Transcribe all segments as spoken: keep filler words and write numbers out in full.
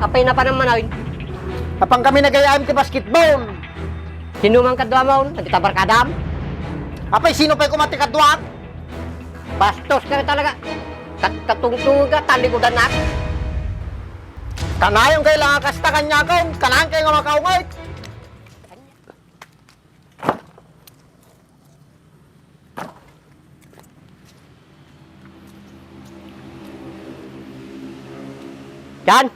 Apay napanan manen? Napan kami nagay-ayam ti basketball. Sino man kaduam? Dagita barkadam? Apay sino pay koma ti kaduak? Bastos ka talaga. Kat-, katungtungan ka, talikudanak. Kanayon kay la nga kasta kaniakon, kanayon kay nga makaunget. Jan!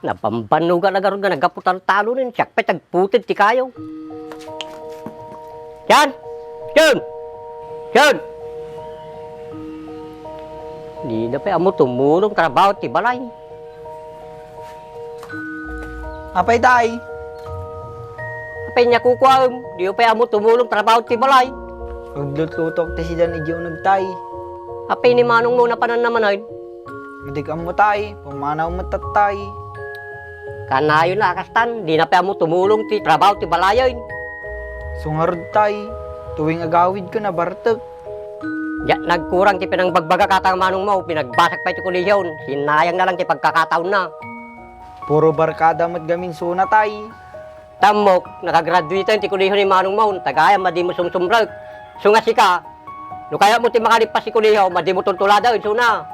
Nabambannogan a garud nga naggapu taltalonen, siak pay ti agputed ti kayo. Jan! Jan! Jan! Dina pay ammo tumulong trabaho ti balay. Apay, tay? Apay nia kukuaem? Diyo pay ammo tumulong trabaho ti balay. Aglutlutok ti sidan idiay uneg, tay. Apay ni manongmo napananna manen? Diak ammo, tay. Pumanaw met, tay. Kanayon a kastan, dina pay ammo tumulong ti trabaho ti balayen. Isu ngarud, tay, tuwing agawidko, nabartek. Diak nagkurang ti pinangbagbagak ata nga manongmo, pinagbasak pay ti kolehion, sinayangna lang ti pagkakataonna. Puro barkada met gamin isuna, tay. Ammok, nakagraduaten ti kolehiyo ni manongmo, tagayam a dimo sumsumrek. Isu nga sika, no kayatmo ti makalippas ti kolehiyo, madimo tultuladen isuna.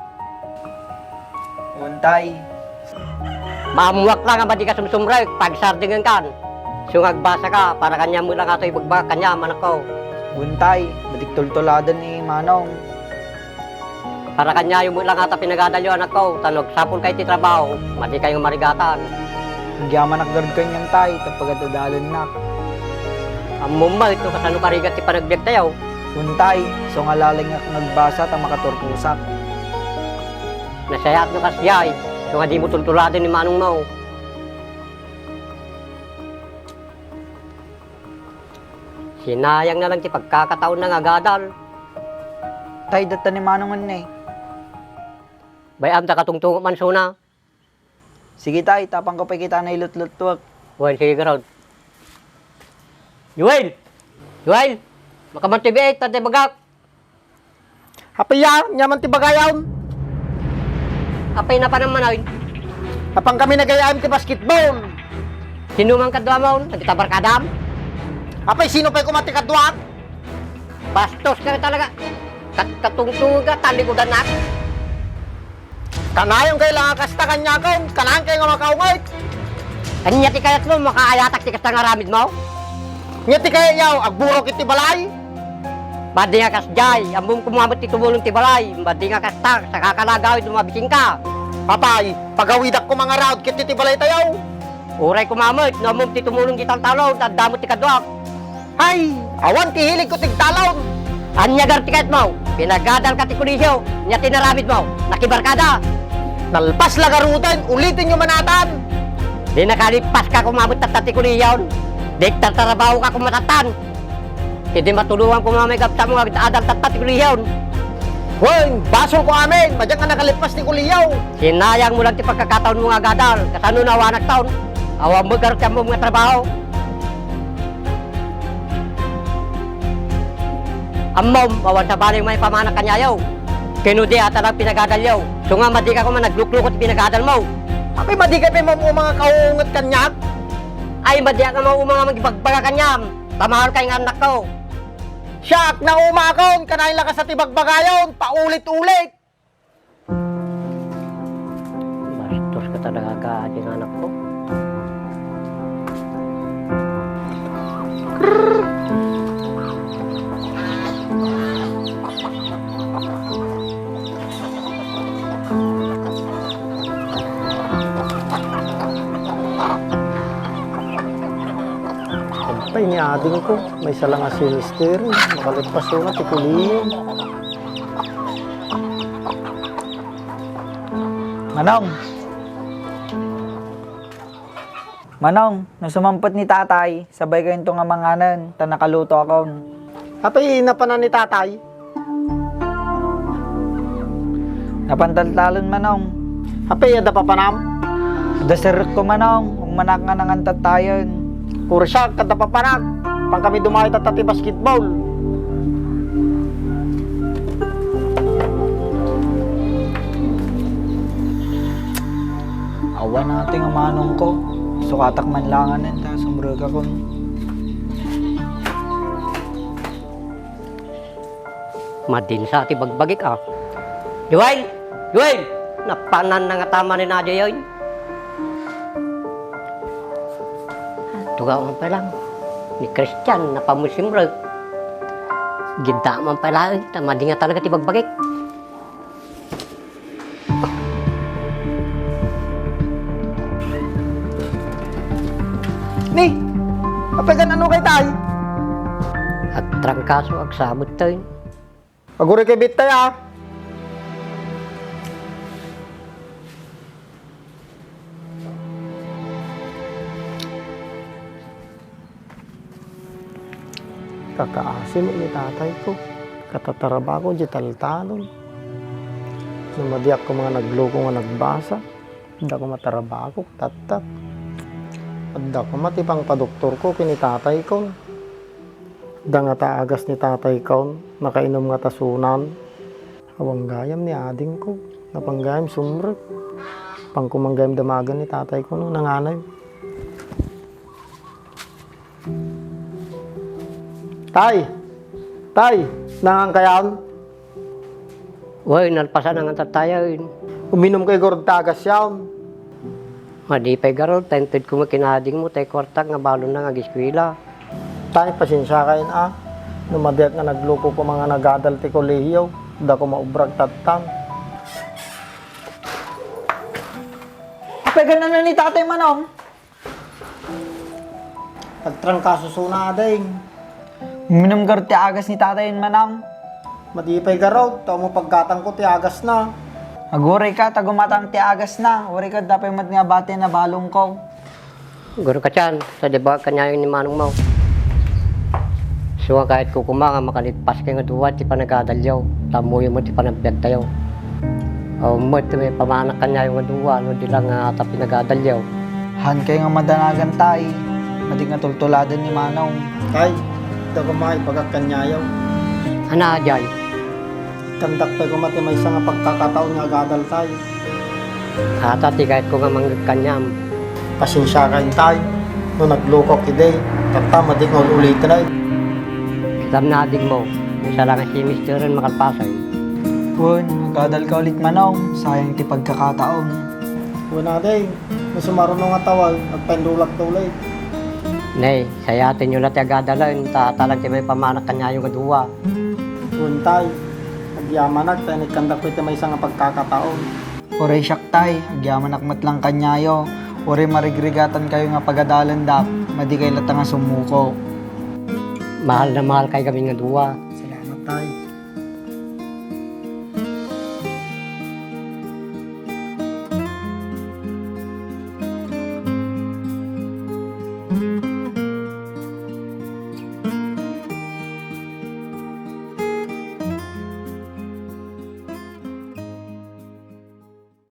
Wen, tay. Maammoak la nga madika sumsumrek, pagsardengenkan. Isu nga agbasaka, para kaniam met la nga atoy ibagbagak kaniam, anakko. Wen, tay, madik tultuladen ni manong. Para kaniayo met la ngata pinagadalyo, anakko, ta no agsapulkayo iti trabaho, madikayo nga marigatan. Agyamanak garud kaniam, tay, ta pagad-adalannak. Ammom met no kasano karigat ti panagbiagtayo. Wen, tay, isu nga laeng nga agbasa ta makaturposak. Nasayaat no kasdiay, isu nga dimo tultuladen ni manongmo. Sinayangna lang ti pagkakataonna nga agadal. Tay, datta ni manongen ne. Bay-am ta katungtungok man isuna. Sige, tay, tapangko pay kita na ilutluttuek. Wen, sige garud. Joel! Joel! Makaman ti biit, ta ti bagak. Apay ya, ania man ti bagayon? Apay napanan manen? Napan kami nagay-ayam ti basketball. Sino man kaduam? Dagita barkadam? Apay sino pay koma ti kaduak? Bastos ka talaga. Kat-, katungtungan ka, talikudanak. Kanayon kay la nga kasta kaniakon, kanayon kay nga makaunget. Ania ti kayatmo, makaayatak ti kasta nga aramidmo? Ania ti kayatyo, agburok iti balay? Madi nga kasdiay, ammom koma met ti tumulong ti balay, madi nga kasta, saka ka nagawid no mabisingka. Apay, pagawidak koma nga raut ket iti balaytayo. Uray koma met, no ammom ti tumulong ti taltalon, adda met ti kaduak. Ay, awan ti hiligko ti agtalon. Ania garud ti kayatmo? Pinagadalka ti kolehiyo, ania ti inaramidmo? Nakibarkada. Nalpas la garuden, ulitenyo manatan. Di nakalippaska koma met tatta ti kolehiyon. Di agtartrabahoka koma tattan. Idi matulongan koma may gapsamo nga agad-adal tatta ti kolehiyon. Wen, basolko amin, madiak nga nakalippas ti kolehiyo. Sinayangmo lang ti pagkakataonmo nga agadal, kasano no awanak taon? Awan met garud ti ammom nga trabaho. Ammom, awan sabali nga maipamanak kaniayo. Ken no di, ata lang pinagadalyo. Isu nga madika koma nagluklukot ti pinagadalmo. Apay madika pay mauma nga kaunget kaniak? Ay, madiak nga mauma nga mangibagbaga kaniam. Ta mahalka nga annakko. Siak, naumakon, kanayon la kasta ti bagbagayon, paulit-ulit. Bastos ka talaga, adi nga anakko. Agpay ni adingko, maysa la nga semester, makalippas unay ti kolehiyo. Manong! Manong, no sumangpet ni tatay, sabaykayonto nga manganen, ta nakalutoakon. Apay, napanan ni tatay? Napan taltalon, Manong. Apay, adda papanam? Adda serrekko, Manong. Ummanak nga nangan tattayen. Kursiak, adda papanak. Pan kami dumayo tatta ti basketball. Awan ati nga manongko. Sukatak man langanen ta sumrekakon. Madinsa ti bagbagik a. Joel! Joel! Napanan na nga tama ni Nadia yun. Tugaw man pala. Ni Christian, napamusimrek. Gidda man pala, ta madinga talaga ti bagbagik. Ni, apay kan ano kay tay? Agtrangkaso, agsabot tayo. Aguri kay bitay, ah. Kakaasi met ni tatayko, katatarabako di taltalon. No madiak koma nga nagluko nga nagbasa, adda koma tarabako, tattat. Adda koma ti pangpadoktorko ken ni tatayko. Adda ngata agas ni tatayko, nakainom ngata sunan. Awan gayam ni adingko, napan gayam sumrek. Apan koma gayam damagen ni tatayko no nanganay. Tay! Tay! Nangan kayan? Wen, nalpasan nga tattayen. Uminom kayo garud ti agas yaon. Madi pay garud, ta inted koma ken adingmo tay kuartak nga balonna nga agiskuela. Tay, pasensia kayon a. No madiak nga nagluko koma nga nagadal ti kolehiyo, adda koma obrak tattan. Apay kan ano ni tatay, Manong? Agtrangkaso suna, ading. Uminom garud ti agas ni tatay, Manong. Madi pay garud, ta ummo paggatangko ti agasna. Aguray ka, ta gumatang ti agasna. Uray ka, adda pay met nga bati na balongko. Guru ka tiyan, sa di ba kanyayo ni manongmo? Isu nga kayatko koma nga makalippas kayo nga dua ti panagadalyo, ta ammoyo met ti panagbiagtayo. Awan met ti maipamanak kanyayo nga dua, no di la nga ta pinagadalyo. Haan kayo nga madanagan, tay. Madi nga tultuladen ni manong. Tay, adda koma ibagak kanyayo. Ania, jay? Ikkandak pay koma ti maysa nga pagkakataon nga agadal, tay. Ata ti kayatko nga mangged kaniam. Pasensia kayon, tay, no naglukok idi, tatta, madi nga ul-uliten. Itam na adingmo, maysa la nga semesteren makalpasen. Wen, agadal ka ulit, manong, sayang ti pagkakataon. Wen, ading, no sumaruno nga tawag, agpainrulak ta ulit. Nay, sayatenyo la ti agadalen, ta ata lang ti maipamanak kanyayo nga dua. Wen, tay, agyamanak ta inikkandak pay ti maysa nga pagkakataon. Uray siak, tay, agyamanak met lang kanyayo. Uray marigrigatankayo nga pagadalendak, madi kayo latta nga sumuko. Mahal na mahal kayo kami nga dua. Salamat, tay.